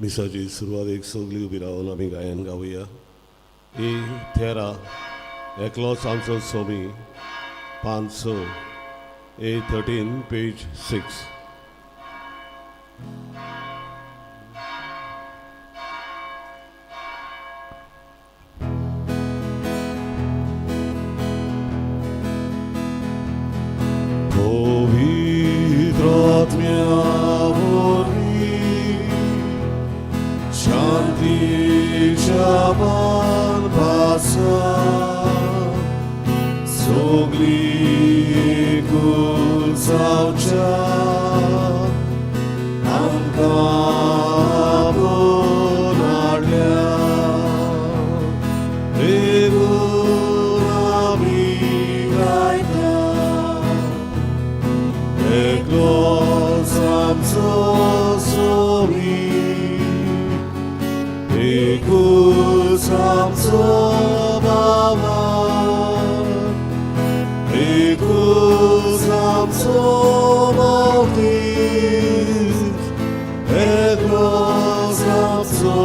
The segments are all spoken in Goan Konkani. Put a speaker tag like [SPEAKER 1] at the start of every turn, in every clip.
[SPEAKER 1] मिसाची सुरवातेक सगळीं उबी रावन आमी गायन गावया. ए 13, एकलोच आमचो सोमी, पांच स, ए 13, पेज 6. पवित्र आत्म्या वरवीं शांतीच्या पासा सगळीं एकूच जावच्या आमकां आपोवन हाडल्या. देखून आमी गायता, एकलोच आमचो सोमी, एकूच आमचो बाबा, एकूच आमचो बाप्तीज, एकलोच आमचो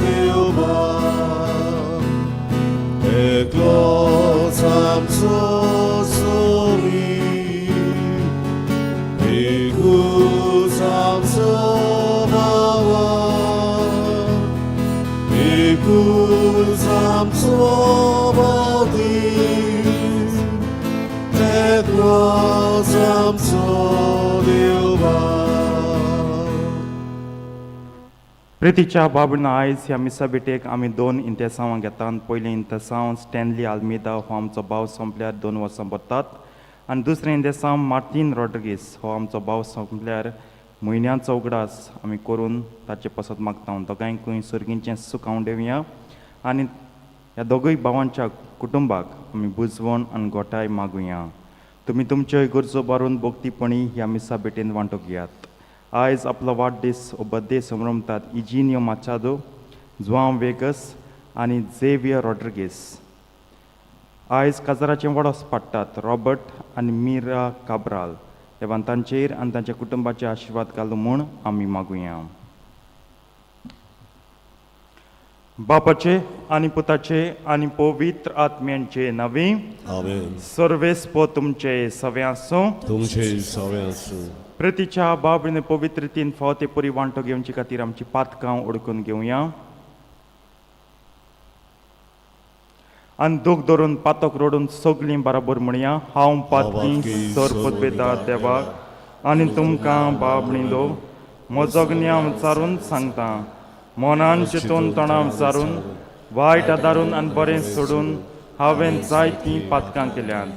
[SPEAKER 1] देव बाप, एकलोच आमचो सोमी, एकूच आमचो बाबा, एकूच आमचो बाप्तीज, एकलोच आमचो देव बाप.
[SPEAKER 2] प्रितीच्या बाबडीन, आयज ह्या मिसा भेटेक आमी दोन इंतेसांवां घेतात. पयलें इंतेसांव स्टॅनली आल्मेदा हो आमचो भाव सोंपल्यार 2 वर्सां भरतात आनी दुसरें इंतेसांव मार्टीन रॉड्रिगीस हो आमचो भाव सोंपल्यार म्हयन्याचो उगडास आमी करून ताचे पासत मागता. दोगांयकूय सर्गींचें सूख आंवडेवया आनी ह्या दोगूय भावांच्या कुटुंबाक आमी बुजवण आनी गोठाय मागुया. तुमी तुमच्यो गरजो बारून भक्तीपणी ह्या मिसा भेटेन वांटो घेयात. आयज आपलो वाडदीस ओ बड्डे समरमतात इजिनियो माचादो, जुआंव वेगस आनी झेवियर रॉड्रिगीस. आयज काजाराचें वडोस पाडटात रॉबर्ट आनी मिरा काब्राल. देवान तांचेर आनी तांच्या कुटुंबाचे आशिर्वाद घालूं म्हूण आमी मागुया. बापाचे आनी पुताचे आनी पवित्र आत्म्यांचे नांवी.
[SPEAKER 1] आमेन.
[SPEAKER 2] सर्वेस्पो तुमचे सवे आसूं.
[SPEAKER 1] तुमचे सवे आसूं.
[SPEAKER 2] प्रितीच्या बाबडीने पवित्र तीन फावते पुरी वांटो घेवचे खातीर आमची पातकां ओडकून घेवया आनी दूख धरून पातक रडून सगळीं बराबर म्हणया: हांव पातकी सर पदवेता देवाक आनी तुमकां बाबणीलो म्हजो ज्ञान विचारून सांगता. मनान चिंतून, तोंडां विचारून, वायट आदारून आनी बरें सोडून हांवें जायतीं पातकां केल्यांत.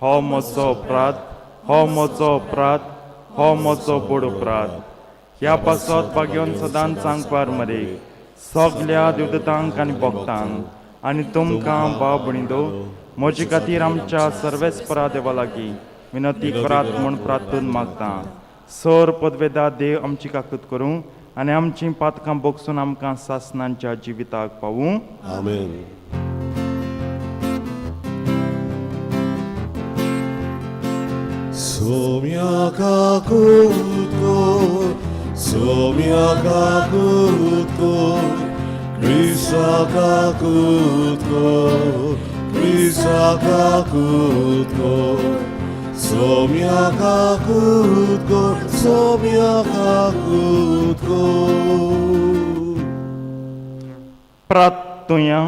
[SPEAKER 2] हो म्हजो अपराध, हो म्हजो अपराध, हो म्हजो बोड अपराध. ह्या पासत भाग्योन सदांच सांगपार मरे सगल्या देवदतांक आनी भक्तांक आनी तुमकां भाव भणीदो म्हजे खातीर आमच्या सर्वेस्परा देवा लागीं विनंती करात म्हूण प्रार्थून मागता. सर पदवेदा देव आमची काकूत करूं आनी आमचीं पातकां बोगसून आमकां सासनांच्या जिविताक पावूं.
[SPEAKER 1] आमेन. सोम्या काकूत कोर, सोम्या काकूत कोर, क्रिस्ता काकूत कोर, क्रिस्ता काकूत कोर, सोम्या काकूत कोर, सोम्या काकूत कोर.
[SPEAKER 2] प्रार्थुया.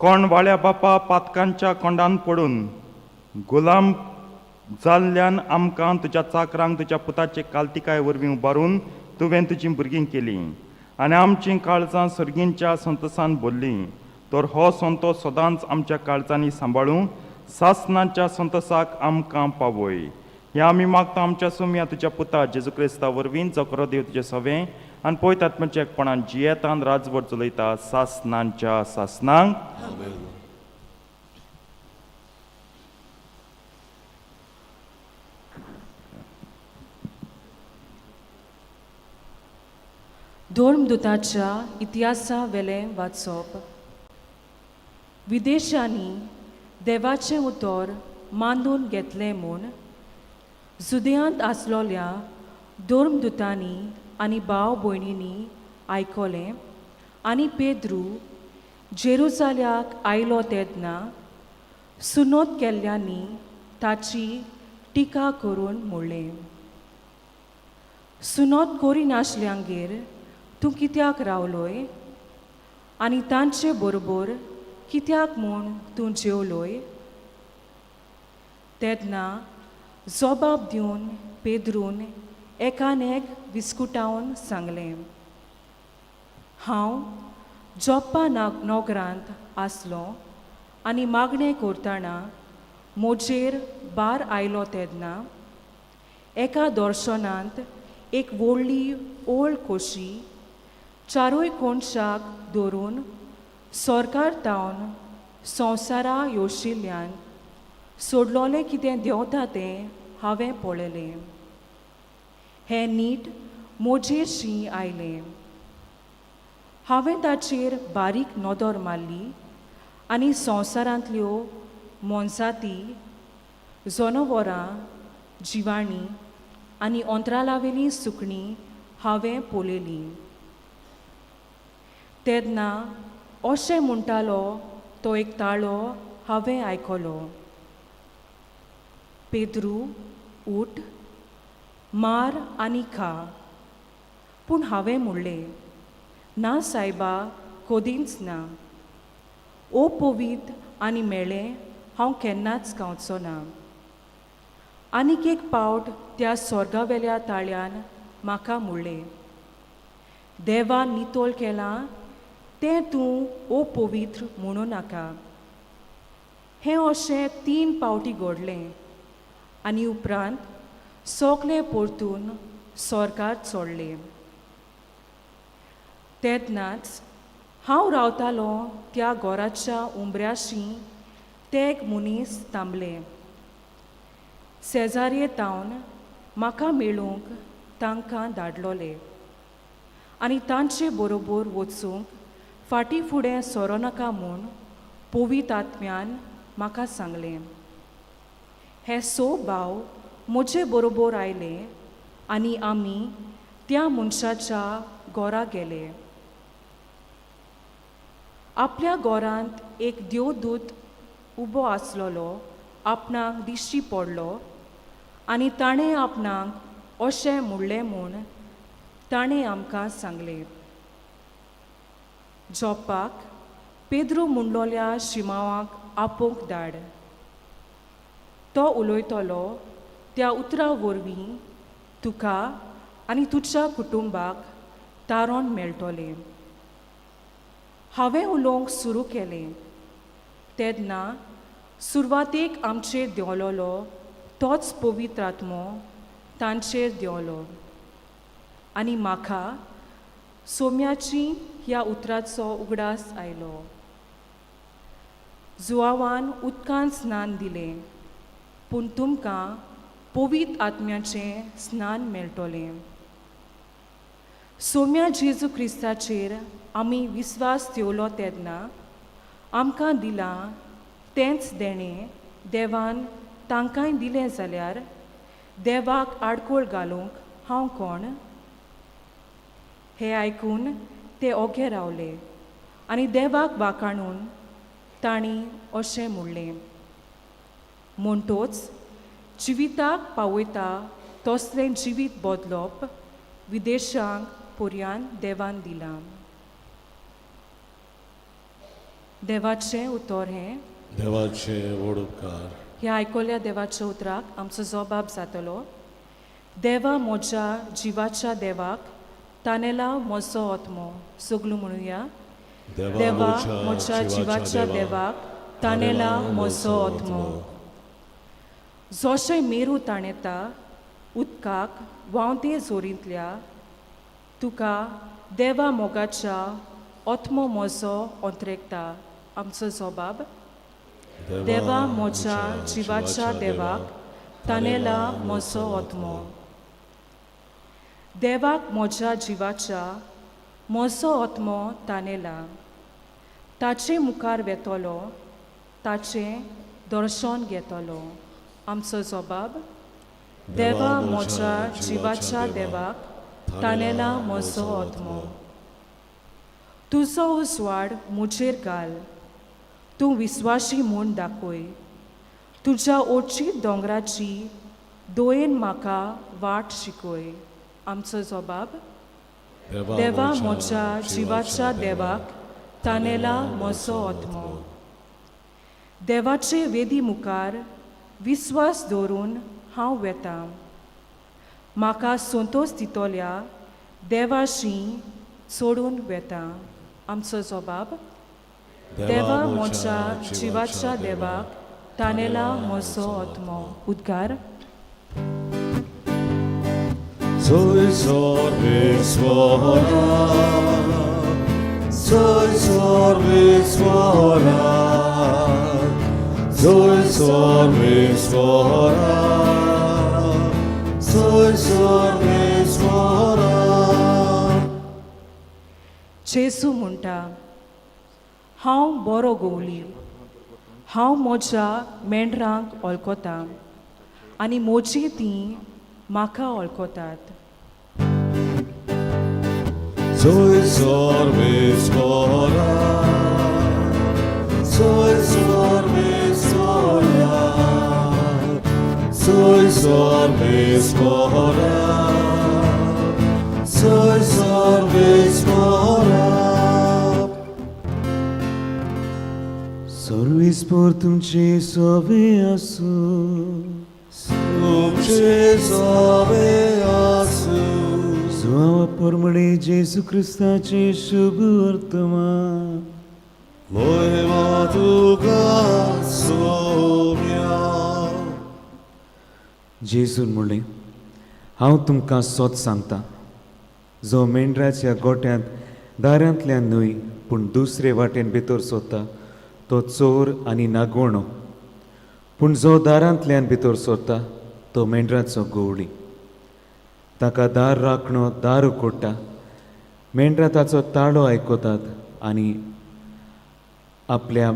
[SPEAKER 2] कोण वाळ्या बापा, पातकांच्या कोंडान पडून गुलाम जाल्ल्यान आमकां तुज्या चाकरांक तुज्या पुताचे कालतिकाय वरवीं उबारून तुवें तुजीं भुरगीं केलीं आनी आमचीं काळजां सर्गींच्या संतोसान भरलीं, तर हो संतोस सदांच आमच्या काळजांनी सांबाळूं सासनाच्या संतोसाक आमकां पावय. हें आमी मागता आमच्या सुमया तुज्या पुता जेजू क्रिस्ता वरवीं, जो खरो देव तुजें सवें आनी पवित्र आत्म्याच्या एकपणान जियेतान राजवट चलयता सासनांच्या सासनांक.
[SPEAKER 1] आमेन.
[SPEAKER 3] धर्मदुताच्या इतिहासा वेलें वाचप. विदेशांनी देवाचें उतर मानून घेतलें म्हूण जुदयांत आसलोल्या धर्मदुतांनी आनी भाव भयणींनी आयकलें आनी पेद्रू जेरुजाल्याक आयलो तेन्ना सुनोत केल्ल्यांनी ताची टिका करून म्हणलें, सुनोत करिनासल्यांगेर तूं कित्याक रावलोय आनी तांचे बरोबर कित्याक म्हूण तूं जेवलोय? तेन्ना जबाब दिवन पेद्रून एकान एक विस्कुटावन सांगलें, हांव जोप्पा नगरांत आसलो आनी मागणें करतना म्हजेर भार आयलो तेन्ना एका दर्शनांत एक व्हडली ओळ कशी चारूय कोनशाक धरून सरकार तावन संवसारा योशिल्ल्यान सोडलोलें कितें देंवता तें हांवें पळयलें. हें नीट म्हजेरशी आयलें. हांवें ताचेर बारीक नदर मारली आनी संवसारांतल्यो मोनजाती, जनावरां, जिवाणीं आनी अंतराळावेलीं सुकणीं हांवें पळयलीं. तेन्ना अशें म्हणटालो तो एक ताळो हांवें आयकलो, पेद्रू उठ, मार आनी खा. पूण हांवें म्हणलें, ना सायबा, कदींच ना. ओ पवीत आनी मेळें हांव केन्नाच खावचो ना. आनीक एक पावट त्या स्वर्गावेल्या ताळ्यान म्हाका म्हणलें, देवान नितळ केलां तें तूं ओ पवित्र म्हणूं नाका. हें अशें 3 पावटी घडलें आनी उपरांत सगलें परतून सरकार चडलें. तेन्नाच हांव रावतालो त्या घराच्या उंबऱ्याशी ते एक मनीस थांबले. शेजारे तावन म्हाका मेळूंक तांकां धाडलोले आनी तांचे बरोबर वचूंक फाटीं फुडें सरो नाका म्हूण पवीत आत्म्यान म्हाका सांगलें. हे 6 भाव म्हजे बरोबर आयले आनी आमी त्या मनशाच्या घरा गेले. आपल्या घरांत एक देवदूत उबो आसलेलो आपणाक दिश्टी पडलो आनी ताणें आपणाक अशें म्हणलें म्हूण ताणें आमकां सांगलें, जोपाक पेद्रू म्हणलोल्या शिमावाक आपोवंक धाड. तो उलयतलो त्या उतरां वरवीं तुका आनी तुज्या कुटुंबाक तारण मेळटलें. हांवें उलोवंक सुरू केलें तेन्ना सुरवातेक आमचेर देंवलोलो तोच पवित्र आत्मो तांचेर देंवलो आनी म्हाका सोम्याची ह्या उतराचो उगडास आयलो. जुवावान उदकान स्नान दिलें पूण तुमकां पवित्र आत्म्याचें स्नान मेळटलें. सोम्या जेजू क्रिस्ताचेर आमी विस्वास ठेवलो तेन्ना आमकां दिलां तेंच देणें देवान तांकांय दिलें जाल्यार देवाक आडखळ घालूंक हांव कोण? हें आयकून ते ओगे रावले आनी देवाक वाखाणून तांणी अशें म्हणलें, म्हणटोच जिविताक पावयता तसलें जिवीत बदलप विदेशांक पर्यान देवान दिलां. देवाचें उतर हें.
[SPEAKER 1] देवाचें व्हड उपकार.
[SPEAKER 3] ह्या आयकल्या देवाच्या उतराक आमचो जबाब जातलो. देवा म्हज्या जिवाच्या देवाक तानेला म्हजो आत्मो. सगळो म्हणुया, देवा म्हज्या जिवाच्या देवाक तानेला म्हजो आत्मो. जशें मेरू ताणेता उदकाक व्हांवते जोरींतल्या तुका देवा मोगाच्या आत्मो म्हजो अंतरेकता. आमचो जबाब, देवा म्हज्या जिवाच्या देवाक तानेला म्हजो आत्मो. देवाक म्हज्या जिवाच्या म्हजो आत्मो तानेला. ताचे मुखार वेतलो, ताचें दर्शन घेतलो. आमचो जबाब, देवा म्हज्या जिवाच्या देवाक तानेला म्हजो आत्मो. तुजो उजवाड म्हजेर घाल, तूं विस्वाशी म्हूण दाखय. तुज्या ओची दोंगराची दोयेन म्हाका वाट शिकय. आमचो जबाब, देवा म्हज्या जिवाच्या देवाक तानेला म्हजो आत्मो. देवाचे वेदी मुखार विस्वास दवरून हांव वेतां. म्हाका संतोश दितल्या देवाशी सोडून वेता. आमचो जबाब, देवा म्हज्या जिवाच्या देवाक तानेला म्हजो आत्मो. उद्गार.
[SPEAKER 1] Soy Sarveswara, Soy Sarveswara, Soy Sarveswara, Soy Sarveswara.
[SPEAKER 3] जेजू म्हणटा, हांव बरो गोवली. हांव म्हज्या मेंढरांक वळखतां आनी म्हजी तीं म्हाका वळखतात.
[SPEAKER 1] Soy Sarveswara, Soy Sarveswara, Soy Sarveswara, Soy Sarveswara.
[SPEAKER 4] Service तुमचे सोवे आसूं.
[SPEAKER 1] तुमचे सोवे आसूं.
[SPEAKER 4] सुवावा परमळे जेजू क्रिस्ताचे शुभ वर्तमान.
[SPEAKER 1] महिमा तुका सोम्या.
[SPEAKER 4] जेजून म्हणलें, हांव तुमकां सोत सांगता, जो मेंढराच्या गोट्यांत दारांतल्यान न्हय पूण दुसरे वाटेन भितर सोदता तो चोर आनी नागवणो. पूण जो दारांतल्यान भितर सोदता तो मेंढराचो गवळी. ताका दार राखणो दार उकोडटा. मेंढरां ताचो ताळो आयकतात आनी आपल्या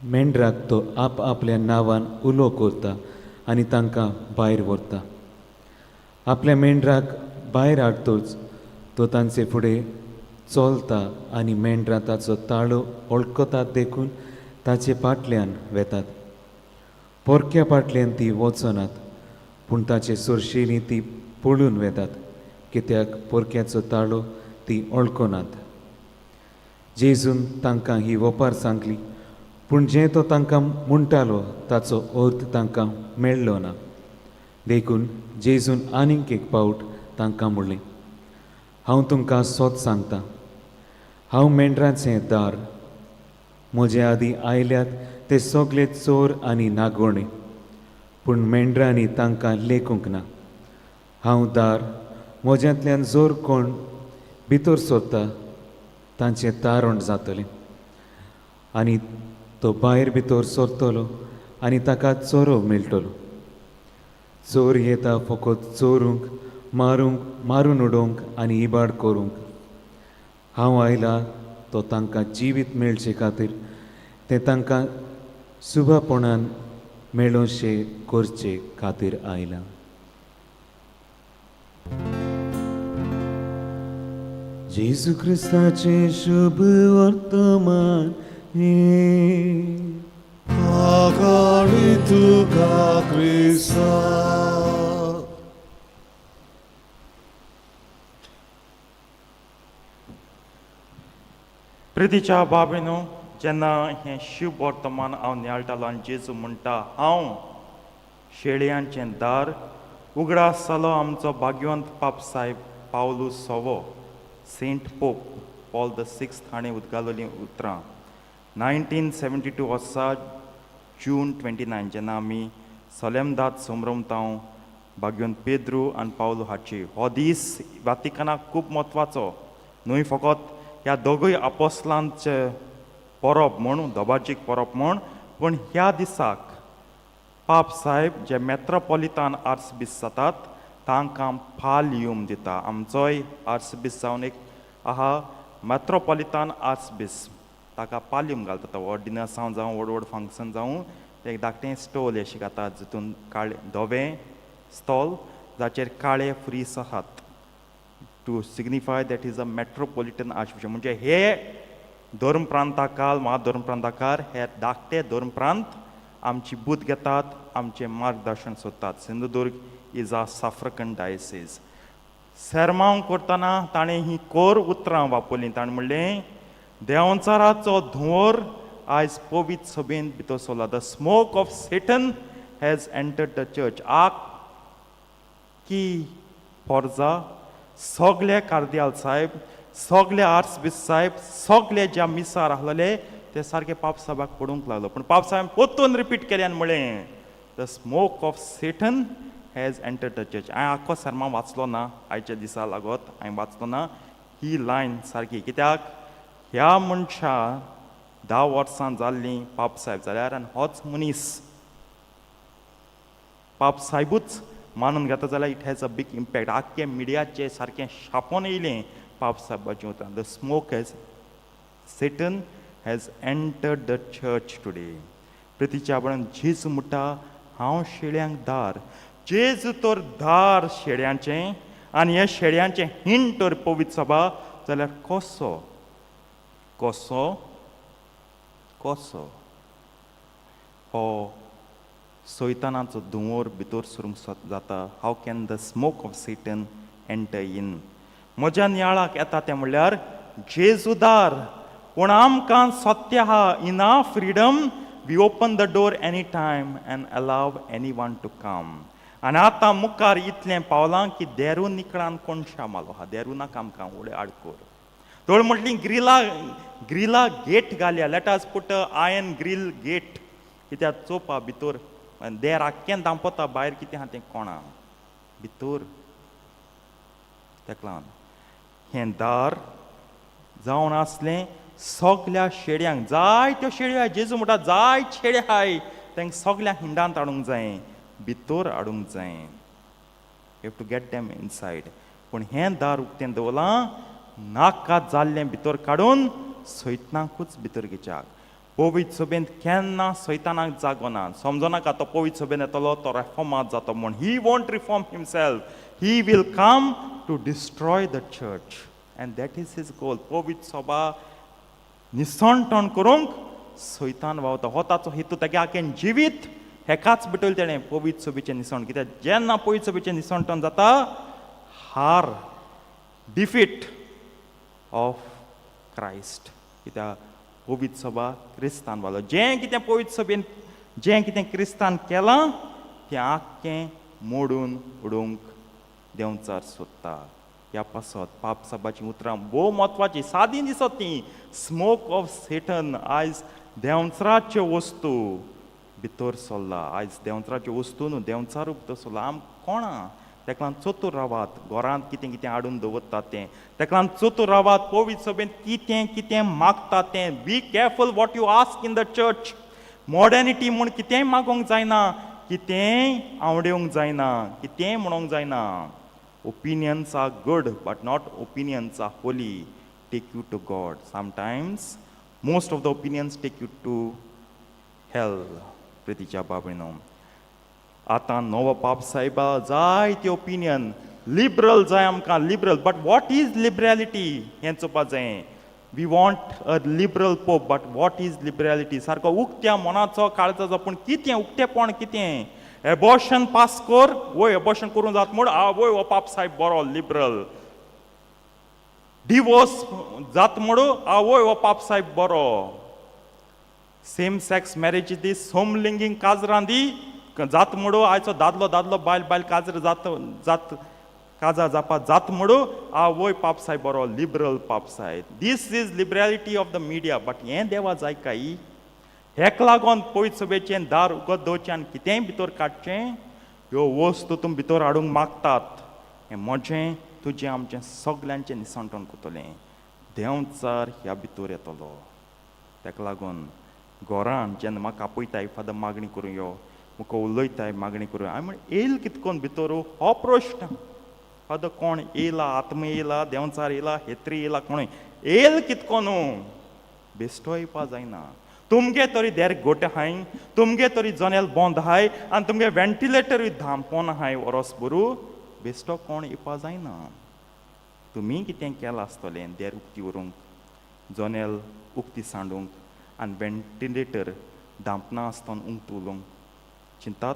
[SPEAKER 4] मेंढराक तो आप आपल्या नांवान उलो करता आनी तांकां भायर व्हरता. आपल्या मेंढराक भायर हाडटच तो तांचे फुडें चलता आनी मेंढरां ताचो ताळो वळखतात देखून ताचे फाटल्यान वेतात. पोरक्या फाटल्यान ती वचनात पूण ताचे सरशेली ती पळून वेतात, कित्याक पोरक्याचो ताळो ती वळखनात. जेजून तांकां ही वपार सांगली, पूण जें तो तांकां म्हणटालो ताचो अर्थ तांकां मेळ्ळो ना. देखून जेजून आनीक एक पावट तांकां म्हणलें, हांव तुमकां सोत सांगता, हांव मेंढरांचें दार. म्हजे आदीं आयल्यात ते सगळे चोर आनी नागोणे, पूण मेंढरांनी तांकां लेखूंक ना. हांव दार. म्हज्यांतल्यान जोर कोण भितर सोदता तांचें तारण जातलें आनी तो भायर भितर सरतलो आनी ताका चोरो मेळटलो. चोर येता फकत चोरूंक, मारूंक, मारून उडोवंक आनी इबाड करूंक. हांव आयला तो तांकां जिवीत मेळचे खातीर, तें तांकां सुबापणान मेळोवचें करचे खातीर आयला. जेजू क्रिस्ताचें शुभ वर्तमान हें.
[SPEAKER 1] आकाळी तुका क्रिस्ता.
[SPEAKER 2] प्रितीच्या बाबीनो, जेन्ना हें शिव वर्तमान हांव नियाळटालो आनी जेजू म्हणटा, हांव शेळयांचें दार, उगडास जालो आमचो भाग्यवंत पाप साहेब Pavlu सवो, Saint Pope Paul the Sixth हाणें उदगालोलीं उतरां. 1972 वर्सा जून 29, जेन्ना आमी सोलेमदाद समरमतांव भाग्यवंत पेद्रू आनी पावलू हाची. हो दीस वातिकानाक खूब म्हत्वाचो, न्हय फकत ह्या दोगूय आपोस्लांचे परब म्हूण, दबाजीक परब म्हूण, पूण ह्या दिसाक पाप साहेब जे मेट्रोपॉलिटन आर्चबीस जातात तांकां पाल्यूम दिता. आमचोय आर्चबीस जावन एक आहा मेट्रोपॉलिटन आर्चबिस्प, ताका पाल्यूम घालता तो. व्हड डिनर्सांव जावं, व्हड व्हड फंक्शन जावं, ते एक धाकटें स्टॉल अशें घातात, जितून काळे धवें स्टॉल जाचेर काळे फ्रीस आहात, to signify that is a metropolitan archbishop. म्हणजे हे धर्मप्रांताकार, महाधर्मप्रांताकार हे धाकटे धर्मप्रांत आमची बूथ घेतात, आमचें मार्गदर्शन सोदतात. Sindhudurg is a suffragan diocese. सेरमांव करतना ताणें ही कोर उतरां वापरलीं. ताणें म्हणलें, देंवचाराचो धुंवर आयज पवित्र सभेंत भितर सरला. The smoke of Satan has entered the church. आख्खी पोर्जा, सगळे कार्दियाल साहेब, सगळे आर्चबिस्प साहेब, सगळे ज्या मिसार आसलेले ते सारके पाप साहेबाक पडूंक लागलो. पूण पाप साहेब परतून रिपीट केले आनी म्हणलें, the smoke of Satan has entered the church. हांवें आख्खो सरमांव वाचलो ना, आयच्या दिसा लागत हांवें वाचलो ना. ही लायन सारकी, कित्याक ह्या मनशा 10 वर्सां जाल्लीं पाप साहेब जाल्यार आनी होच मनीस पाप साहेबूच मानून घेता जाल्यार it has a big impact. आख्खे मिडियाचे सारकें छापोन येयलें पाप साहेबाचें उतरां, the smoke has Satan has entered the church today. प्रितीच्या बळन, जेजू म्हणटा, हांव शेळ्यांक दार. जेजू तर दार शेळ्यांचें आनी हे शेळ्यांचें हिंड तर पवित्र सभा जाल्यार कसो कसो कसो हो सैतानाचो धुंवोर भितर सरूंक जाता? How can the smoke of Satan enter in? म्हज्या नियाळाक येता तें म्हणल्यार जेजू दार, पूण आमकां सत्य आहा. In our freedom we open the door any time and allow anyone to come. आनी आतां मुखार इतलें पावलां की देरू निकळान कोणशा मालो आहा. देरू नाका आमकां, व्हडे आडकोर थोड म्हटली, ग्रिला गेट घालया. Let us put iron grill gate, कित्याक चोवपा भितर देर आख्खें दांपता, भायर कितें आहा तें कोणा भितर. तेका लागून हें दार जावन आसलें सगल्या शेड्यांक. जायत्यो शेळ्यो आहाय. जेजू म्हणटा, जाय शेळे आहाय, तांकां सगल्या हिंडांत हाडूंक जाय, भितर हाडूंक जाय. You have to get them inside. पूण हें दार उक्तें दवरलां नाका जाल्लें भितर काडून सैतानाकूच भितर घेवच्याक. पवित्र सभेंत केन्ना सैतानाक जागो ना. समजो नाका तो पवित्र सभेन येतलो तो रेफॉर्मात जातो म्हूण. He won't reform himself. He will come to destroy the church and that is his goal. पवित्र सभा निसणटण करूंक सैतान वावता, हो ताचो हेतू. तागे आखेन जिवीत हेकाच भेटयलें तेणें, पवित्र सभेचें निसण. कित्याक जेन्ना पवित्र सभेचें निसणटण जाता, हार, डिफीट ऑफ क्रायस्ट. कित्याक पवित्र सभा क्रिस्तान वालो. जें कितें पवित्र सभेन, जें कितें क्रिस्तान केलां तें आख्खें मोडून उडोवंक देंवचार सोदता. ह्या पासत पाप साबाचीं उतरां भोव म्हत्वाचीं. सादी दिसत ती, स्मोक ऑफ सेटन. आयज देंवचाराच्यो वस्तू भितर सरला. आयज देंवचाराच्यो वस्तू न्हू, देंवचारूय भितर सरला. आम कोणा तेका लागून चतूर रावात. घरांत कितें कितें हाडून दवरतात तें, तेका लागून चतूर रावात. पवित्र सभेंत कितें कितें मागता तें. Be careful what you ask in the church. Modernity म्हूण कितेंय मागोवंक जायना, कितेंय आवडेवंक जायना, कितेंय म्हणोंक जायना. Opinions are good, but not opinions are holy, take you to God. Sometimes most of the opinions take you to hell. प्रितीच्या बाबीनो, आतां नवो पाप साहेबा जायते ओपिनियन लिबरल जाय आमकां, liberal. But what is liberality हें चोवपा जाय. We want a liberal pope, but what is liberality? सारको उक्त्या मनाचो काळजाचो, पूण कितें उक्तेपण कितें? एबॉर्शन पास कर, वय एबॉर्शन करूं जात म्हूण आवय हो पाप साहेब बरो लिबरल. डिवोर्स जात म्हणू, आवय हो पाप साहेब बरो. सेम सेक्स मॅरेज दी, समलिंगीक काजरां दी जात म्हणू, आयचो दादलो दादलो बायल बायल काजर जात जात काजार जापा जात म्हणू, आवय पाप साहेब बरो, लिबरल पाप साहेब. This is liberality of the media, but हें देवा जाय काय? हेक लागून पयत सभेचें दार उगत दवरचें आनी कितेंय भितर काडचें. ह्यो वस्तू तुमी भितर हाडूंक मागतात, हें म्हजें, तुजें, आमचें सगल्यांचें निसणटण करतलें. देंवचार ह्या भितर येतलो. ताका लागून घरान जेन्ना म्हाका आपयताय, फादर मागणी करूं यो, म्हाका उलयताय, मागणी करूं, हांवें म्हण येयल कितकोन भितर हो प्रश्न. एखादो कोण येयला, आत्मा येयला, देंवचार येयला, हेत्री येयला, कोणूय येयल कितको न्हू, बेश्टो येवपा जायना. तुमगे तरी देर गोटे हाय, तुमगे तरी जनेल बंद हाय आनी तुमगे वेंटिलेटरूय धांपोन हाय वरोस बरू, बेश्टो कोण येवपा जायना. तुमी कितें केलां आसतलें देर उक्ती उरूंक, जनेल उक्ती सांडूंक आनी वेंटिलेटर धांपना आसतना उंत उलोवंक? चिंतात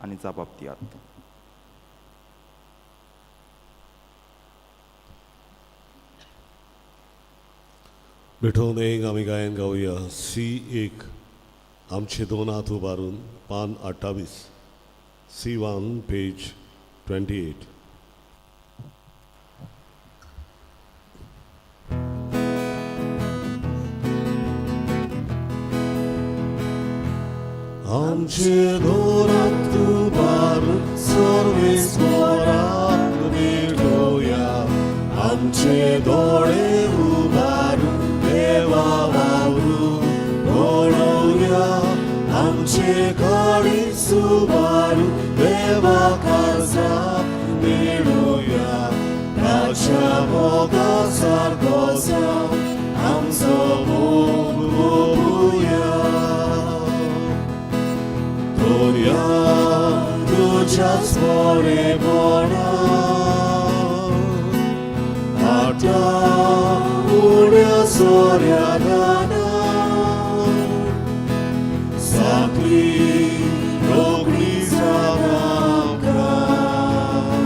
[SPEAKER 2] आनी जबाब दियात.
[SPEAKER 1] भेटोवन एक आमी गायन गावया सी एक, आमचे दोन हात उबारून, पान 28, C 1, page 28. आमचे दोन हात उबारून सर्वेस्पराक भेटोया, आमचे दोळे उबारून देवा वावरू पळोवया, आमचे काळीज उबारून देवा काळजाक मेळोवया, ताच्या मोगा सारको जावन आमचो मोग मोगुया. दर्या तुज्याच बरेपणा आतां उण्या सोऱ्या दाना साकली रोखडी जाता आमकां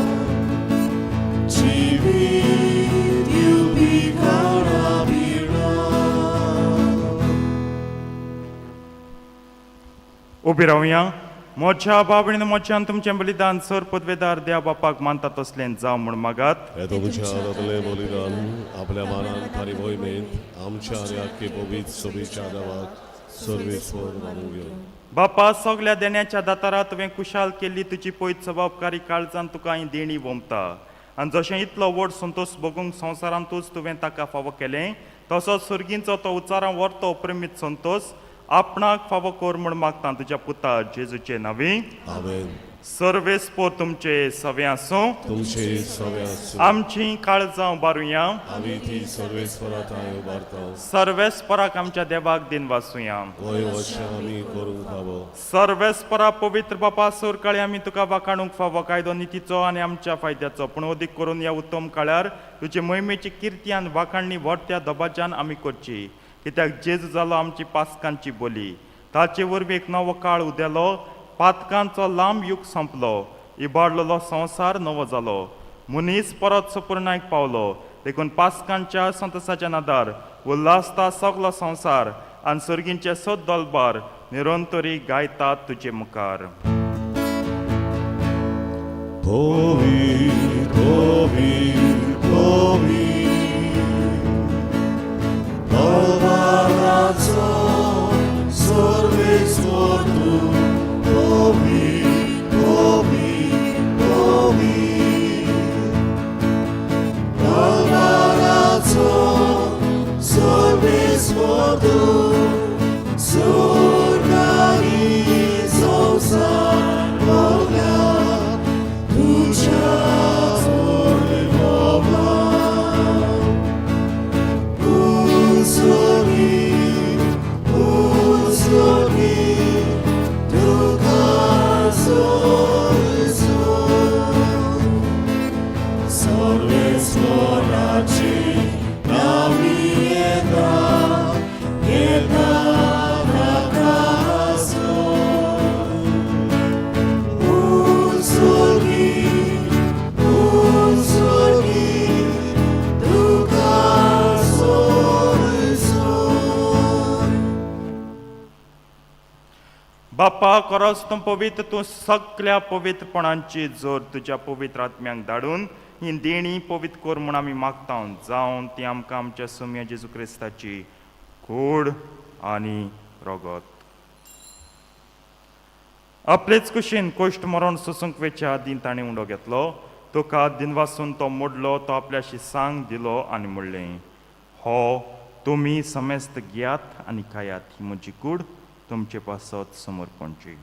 [SPEAKER 1] जिवीत दिवपी खाणां पिणां.
[SPEAKER 2] उबी रावया. मोच्या बाबणीन मोच्यान तुमचें बलिदान सर पदवेदार देवा बापाक मानता तसलें जावं म्हूण मागात.
[SPEAKER 1] हे तुमच्या हातांतलें बलिदान आपल्या मानान थारी मोहिमेंत आमच्या आनी आख्खे पवित्र सभेच्या देवाक सर्वेस्पर मानूंक घेवन.
[SPEAKER 2] बापा, सगल्या देण्याच्या दातारा तुवें कुशाल केल्ली तुजी पयत सबाबकारी काळजान तुका ही देणी वोमता आनी जशें इतलो व्हड संतोश भोगूंक संवसारांतूच तुवें ताका फावो केलें, तसोच सुर्गींचो तो उच्चारां व्हरतो प्रेमीत संतोश आपणाक फावो कर म्हूण मागता तुज्या पुता जेजूचे नांवी.
[SPEAKER 1] आमेन.
[SPEAKER 2] सर्वेस्पोर तुमचे सवे आसूं.
[SPEAKER 1] तुमचे सवे आसूं.
[SPEAKER 2] आमची काळजां उबारुया.
[SPEAKER 1] आमी ती सर्वेस्परा थांय उबारता.
[SPEAKER 2] सर्वेस्पराक आमच्या देवाक दिन वासुया.
[SPEAKER 1] गोंय अशें आमी करूंक फावो.
[SPEAKER 2] सर्वेस्परा पवित्र बापा, सोरकाळी आमी तुका वाखाणूंक फावो, कायदो नितीचो आनी आमच्या फायद्याचो. पूण अदीक करून ह्या उत्तम काळार तुजे मोहिमेची किर्ती आनी वाखाणणी व्हडत्या दबाज्यान आमी करची, कित्याक जेजू जालो आमची पासकांची बोली. ताचे वरवीं एक नवो काळ उदेलो, पातकांचो लांब युग सोंपलो, इबाडलेलो संवसार नवो जालो, मनीस परत सपूर्णायक पावलो. देखून पासकांच्या संतोसाच्या नादार उल्हासता सगलो संवसार आनी सर्गींचे सद दलबार निरंतरी गायतात तुजे मुखार.
[SPEAKER 1] पवित्र, पवित्र, पवित्र, दरबाराचो सर्वेस्पर तूं, पवित्र, पवित्र, पवित्र, दरबाराचो सर्वेस्पर तूं, सुर्ग आनी संवसार भरल्या तुज्या वैभवान. उंचगी, उंचगी, तुका सोयसून, सर्वेस्पराची नामी येता, येता प्रकासून. उंचगी, उंचगी, तुका सोयसून.
[SPEAKER 2] बापा, खरोच तूं पवित्र, तूं सगल्या पवित्रपणांची जोर. तुज्या पवित्र आत्म्यांक धाडून ही देणी पवित्र कर म्हूण आमी मागता, जावन ती आमकां आमच्या सोम्या जेजू क्रिस्ताची कूड आनी रगत. आपलेच कुशीन कोश्ट मरण सोसूंक वेच्या आदीं ताणें उंडो घेतलो, तुका दिनवासून तो मोडलो, तो आपल्याशी सांग दिलो आनी म्हणलें, हो तुमी समेस्त घेयात आनी खायात, ही म्हजी कूड तुमचे पासत समर्पणची.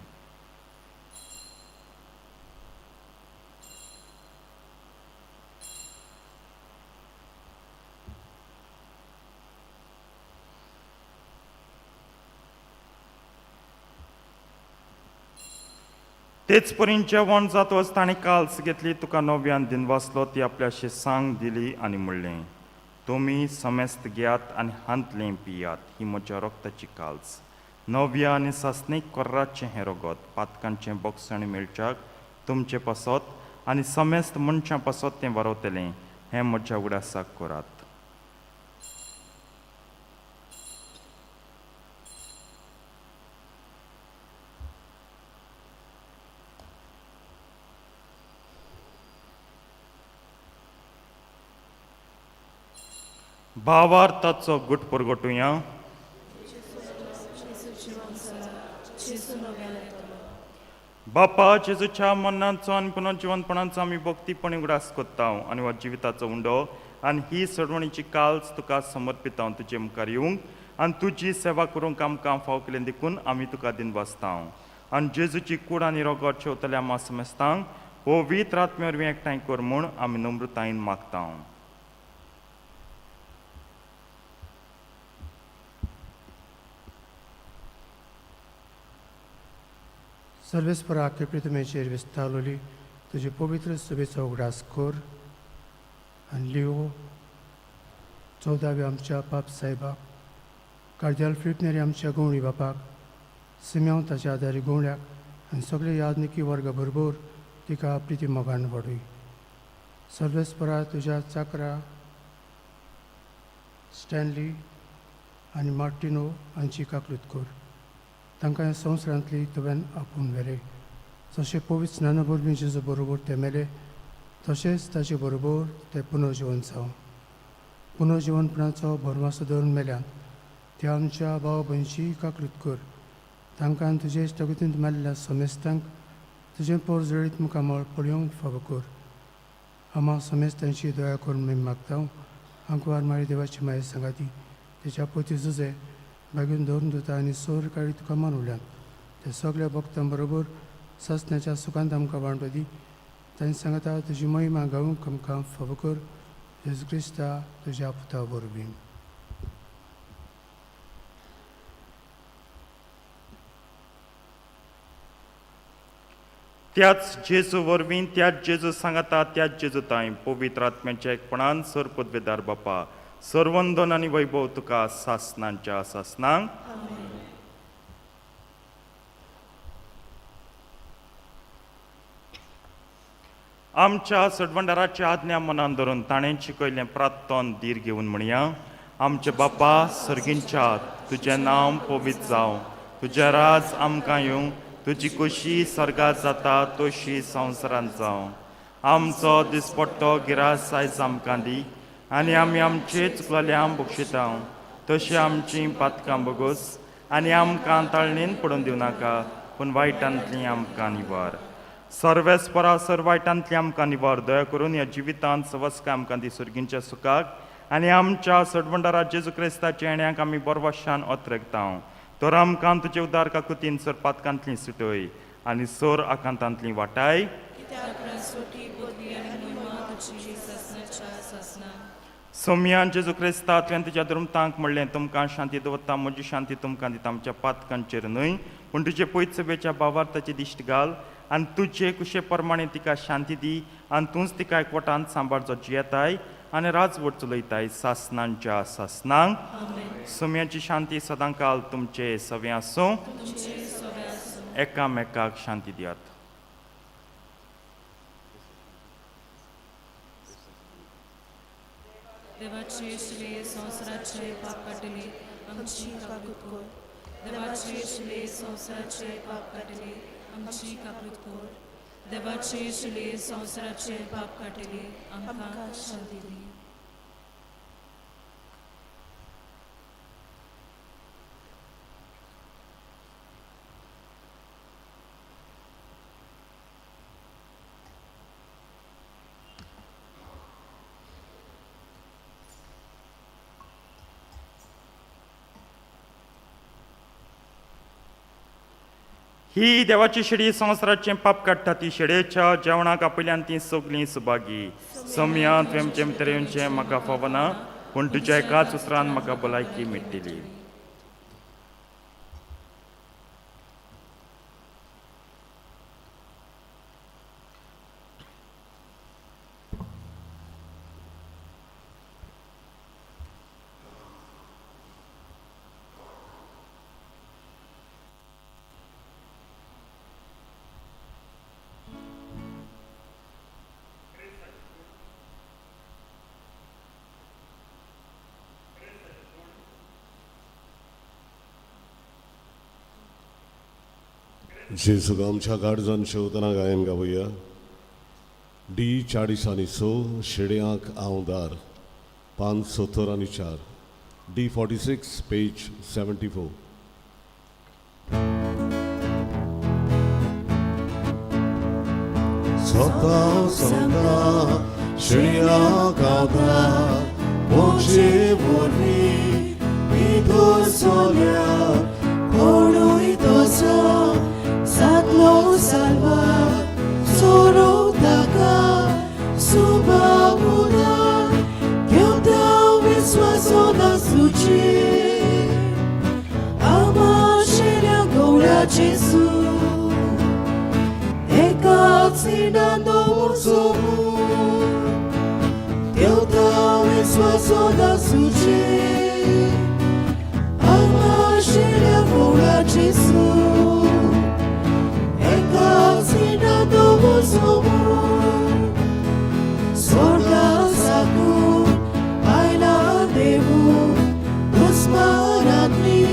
[SPEAKER 2] तेच परीन जेवण जातच ताणें काल्स घेतली, तुका नव्यान दिनवासलो, ती आपल्याशी सांग दिली आनी म्हणलें, तुमी समेस्त घेयात आनी हांतलें पियात, ही म्हज्या रक्ताची काल्स, नव्या आनी सासणीक कोर्राचें हें रगत पातकांचें बक्षण मेळच्याक तुमचे पासत आनी समेस्त मनशां पासत तें वारवतलें, हें म्हज्या उडासाक करात. भावार्थाचो गुट परगटुया. बापा, जेजूच्या मरणाचो आनी पुनर्जिवनपणाचो आमी भक्तीपणी उगडास करता आनी हो जिविताचो उंडो आनी ही सोडवणीची काल्स तुका समर्पिता. तुजे मुखार येवंक आनी तुजी सेवा करूंक आमकां फाव केलें देखून आमी तुका दिनवासता. आनी जेजूची कूड आनी रोगट शेवतल्या आमा समेस्तांक पवित्र आत्म्या वरवीं एकठांय कर म्हूण आमी नम्रतायेन मागता.
[SPEAKER 5] सर्वेस्परा कृपेचेर विस्तारलोली तुजे पवित्र सभेचो उगडास कर आनी लिओ 14व्या आमच्या पाप साहेबाक, कार्द्याल फिलिप आमच्या गवळी बापाक, सिम्यांव ताच्या आदारी गवळ्याक आनी सगळे यादनिकी वर्गा बरोबर तिका प्रिती मोगान वाडय. सर्वेस्परा तुज्या चाकरा स्टॅनली आनी मार्टिनो हांची काकलूत कर, तांकां ह्या संवसारांतली तुवें आपोवन व्हेले. जशें पवित्र स्नाना वरवीं जेजू बरोबर ते मेले तशेंच ताचे बरोबर ते पुनर्जिवन जावं. पुनर्जिवनपणाचो भरमासो धरून मेल्यात त्या आमच्या भाव भयणची काकलूत कर, तांकां तुजे इश्टागतींत मेल्ल्या समेस्तांक तुजें पोर जळीत मुखामळ पळोवंक फावो कर. आमा समेस्तांची दया करून आमी मागता. आंकवार मारी देवाची माये सांगाती तेच्या पोती जुजे बागेन धरून दिता आनी सोर काळी तुका मानवल्यात ते सगळ्या भक्तां बरोबर सासण्याच्या सुखांत आमकां वांटो दी. तांणी सांगता तुजी महिमा गावूंक आमकां फावो कर, जेजू क्रिस्ता तुज्या पुता वरवीं.
[SPEAKER 2] त्याच जेजू वरवीं, त्याच जेजू सांगाता, त्याच जेजू तांय पवित्र आत्म्याच्या एकपणान सर पदवेदार बापा, सर्वंदन आनी वैभव तुका सासनांच्या सासनांक. आमच्या सडवंडाराच्या आज्ञा मनान धरून ताणें शिकयलें प्रार्थन धीर घेवन म्हणया. आमचे बापा सर्गींच्या, तुजें नांव पवित्र जावं, तुजें राज आमकां येवं, तुजी खोशी सर्गात जाता तशी संवसारांत जावं. आमचो दिसपट्टो गिरास आयज आमकां दी आनी आमी आमचे चुकलेल्या बक्षिता तशी आमची पातकां बगोस आनी आमकां ताळणेन पडून दिवं नाका, पूण वायटांतली आमकां निवार. सर्वेस्परा सर वायटांतली आमकां निवार. दया करून ह्या जिवितांत सवस्काय आमकां दी सर्गींच्या सुखाक आनी आमच्या सडवंडारा जेजू क्रिस्ताच्या येण्याक आमी बरवाशान अत्रेगता. तर आमकां तुजे उदार काकुतीन सर पातकांतली सुटय आनी सर आकांतांतली वाटाय. सोमयान जेजू क्रिस्ता तुवें तुज्या धर्मतांक म्हणलें, तुमकां शांती दवरता, म्हजी शांती तुमकां दिता, आमच्या पातकांचेर न्हय पूण तुजे पयत सभेच्या भावार्थाची दिश्ट घाल आनी तुजे कुशे प्रमाणे तिका शांती दी आनी तूंच तिका एकवटान सांबाळ जो जियेताय आनी राजवट चलयताय सासनांच्या सासनांक. सोम्याची शांती सदांकाल तुमचे सवे आसूं. एकामेकाक शांती दियात.
[SPEAKER 3] देवाचे शिले संवसाराचे पाप काडटले आमची काकूत कर. देवाचे शिले संवसाराचे पाप काडटले आमची काकूत कर. देवाचे शिले संवसाराचे पाप काडटले आमकां शांती दी.
[SPEAKER 2] ही देवाची शेडी संवसाराचें पाप काडटा ती शेडयेच्या जेवणाक आपयल्यान ती सगलीं सुभागी. सोम्या तुवें जेम तरेचें म्हाका फावना, पूण तुज्या एकाच उतरान म्हाका भलायकी मेळटली.
[SPEAKER 1] जेजूक आमच्या गार्जान शेवतना गायन गावया. डी 40 आनी 6 शेड्यांक हांव दार पान 70 आनी 4. डी 46 पेज 74. स्वता सांगता शेड्यांक हांव दार म्हजे वरवीं भितर सरल्यार
[SPEAKER 6] कोणूय तसो जातलो साल्वार सोरो ताका सुबाबुदा घेवता विस्वासो नासुची आमाशेल्या गवळ्या जेजू एकाच खिणान दवरचो देवता विस्वासो नासुची आमाशेल्या गवळ्या जेजू एकाच खिणान दवरचो स्वर्गा साकून आयला देवू दुस्मानांतली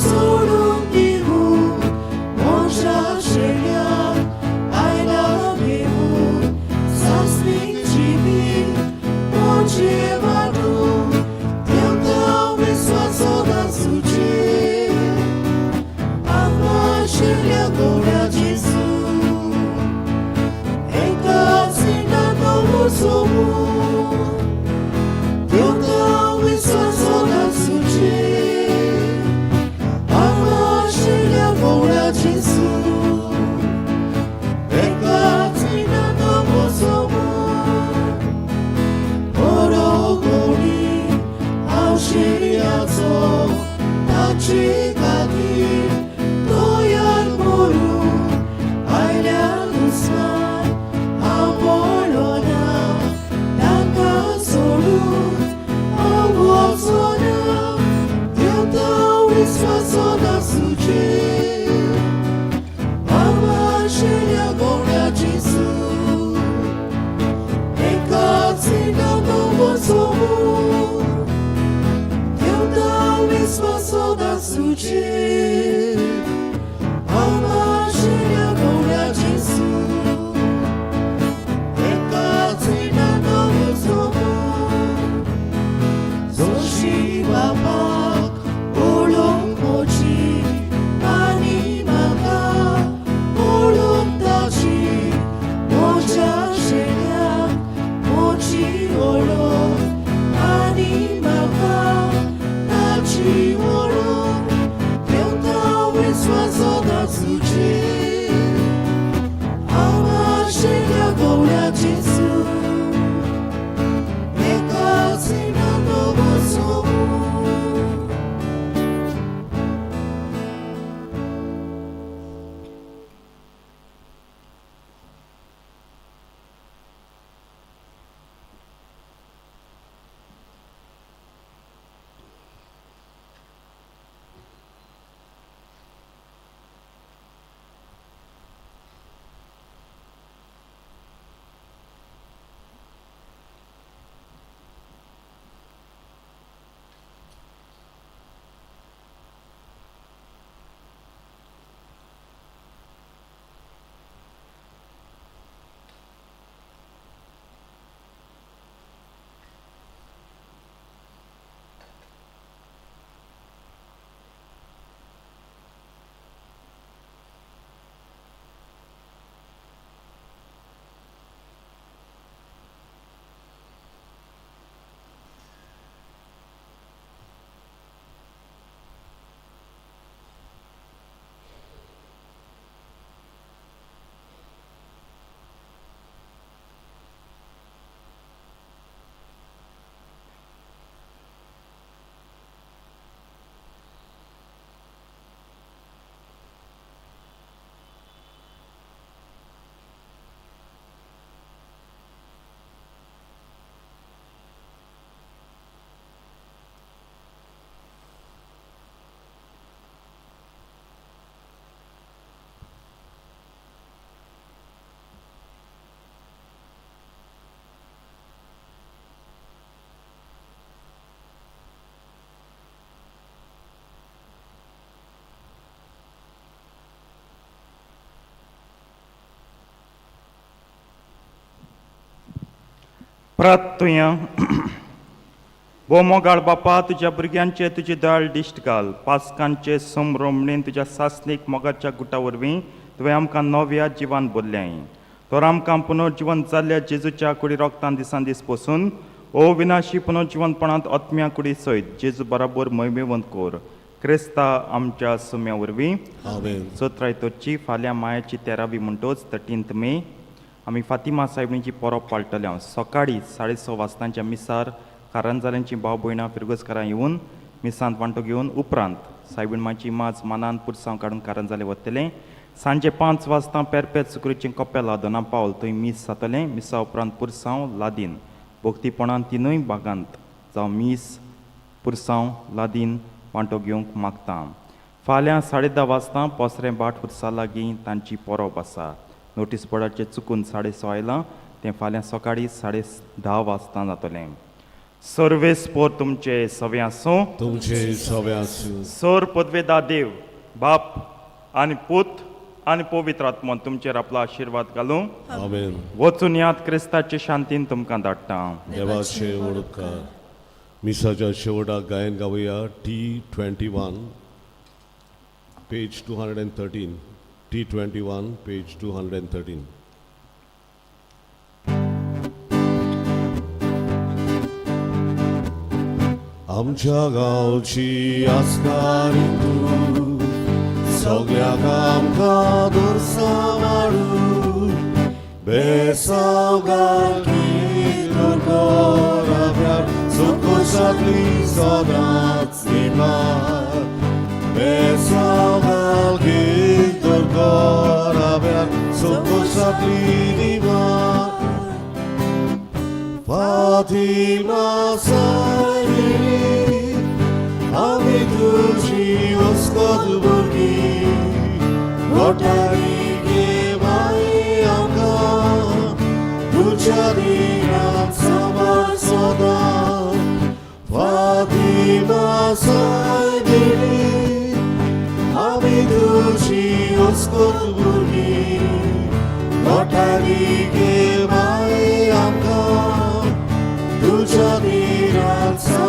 [SPEAKER 6] सोडून दिवू मनशा शेळ्याक आयला देवू सासणीक जिवीत म्हजे वाटून देवता विस्वासो नासुची आमाशेल्या गवळ्या जेजू एकाच खिणान दवरचो देवता विस्वासो नासुची आमाशेल्या गवळ्या जेजू एकाच खिणान दवरचो बरो गोडी हांव शेळयाचो ताचे खातीर तयार मरूंक आयल्या दुस्मान हांव पळोना तांकां सोडून हांव वचना देवता विस्वासो नासुचे आमाशेल्या गवळ्या जेजू एकाच खिणान दवरचो देवता विस्वासो नासुचे आमाशेल्या गवळ्या जेजू एकाच खिणान दवरचो जोशी बापाक ओळख म्हजी आनी म्हाका ओळख ताची म्हज्या शेळ्याक म्हजी ओळख आनी म्हाका ताची ओळख देवता विस्वासो नासुची आमाशेल्या गवळ्या जेजू एकाच खिणान दवरचो.
[SPEAKER 2] प्रार्थुया. भो मोगाळ बापा, तुज्या भुरग्यांचे तुजी दयाळ दिश्ट घाल. पासकांचे समरोमणेन तुज्या सासणीक मोगाच्या गुटा वरवीं तुवें आमकां नव्या जिवान भरल्याय. तर आमकां पुनर्जिवन जाल्ल्या जेजूच्या कुडी रोगतान दिसान दीस पसून ओ विनाशी पुनर्जिवनपणांत आत्म्या कुडी सयत जेजू बराबर मैमेवंत कोर, क्रिस्ता आमच्या सुम्या वरवीं.
[SPEAKER 1] आमेन.
[SPEAKER 2] सतरायतोची फाल्यां मायाची तेरावी म्हणटोच 13 मे आमी फातिमा सायबिणीची परब पाळटले. हांव सकाळीं 6:30 वाजतांच्या मिसार कारंजाल्यांची भाव भयणां फिरगोजकारां येवन मिसांत वांटो घेवन उपरांत सायबीण माची माज मानान पुरसांव काडून कारंजाले वतले. सांजे 5 वाजता पेरपेत सुक्रीचें कपेला दोना पावल थंय मीस जातलें. मिसा उपरांत पुरसांव लादीन भक्तीपणान तिनूय भागांत जावं मीस पुरसांव लादीन वांटो घेवंक मागता. फाल्यां 10:30 वाजता पोसरें भाट हुरसा लागीं तांची परब आसा. नोटीस बोर्डाचेर चुकून 6:30 आयलां, तें फाल्यां सकाळीं 10:30 वाजता जातलें. सर्वेस पोर तुमचे सवे आसूं.
[SPEAKER 1] तुमचे सवे आसूं.
[SPEAKER 2] सर पदवेदा देव बाप आनी पूत आनी पवित्र आत्मो तुमचेर आपलो आशिर्वाद घालूं.
[SPEAKER 1] आमेन.
[SPEAKER 2] वचून याद क्रिस्ताचे शांतीन तुमकां धाडटा.
[SPEAKER 1] देवाचे वडपकार. मिसाच्या शेवटाक गायन गावया T21 page 213. T21 page 213. आमच्या गांवची आस्कारी तूं, सगळ्याक आमकां दुरसां वाडू, बेसांव घाल कोराब्यार, सुखोसातली सदांच निभार. बेसांव घाल कोराब्यार, सुखोसातली निभार. फातिमा सायबिणी, आमी तुजी वस्कत भुरगीं, गोठारी गे माई आमकां, तुज्या दिनान सांबाळ सदां. फातिमा सायबिणी, आमी तुजी वस्कत भुरगीं, गोठारी गे माई आमकां, तुज्या दिनान सांबाळ.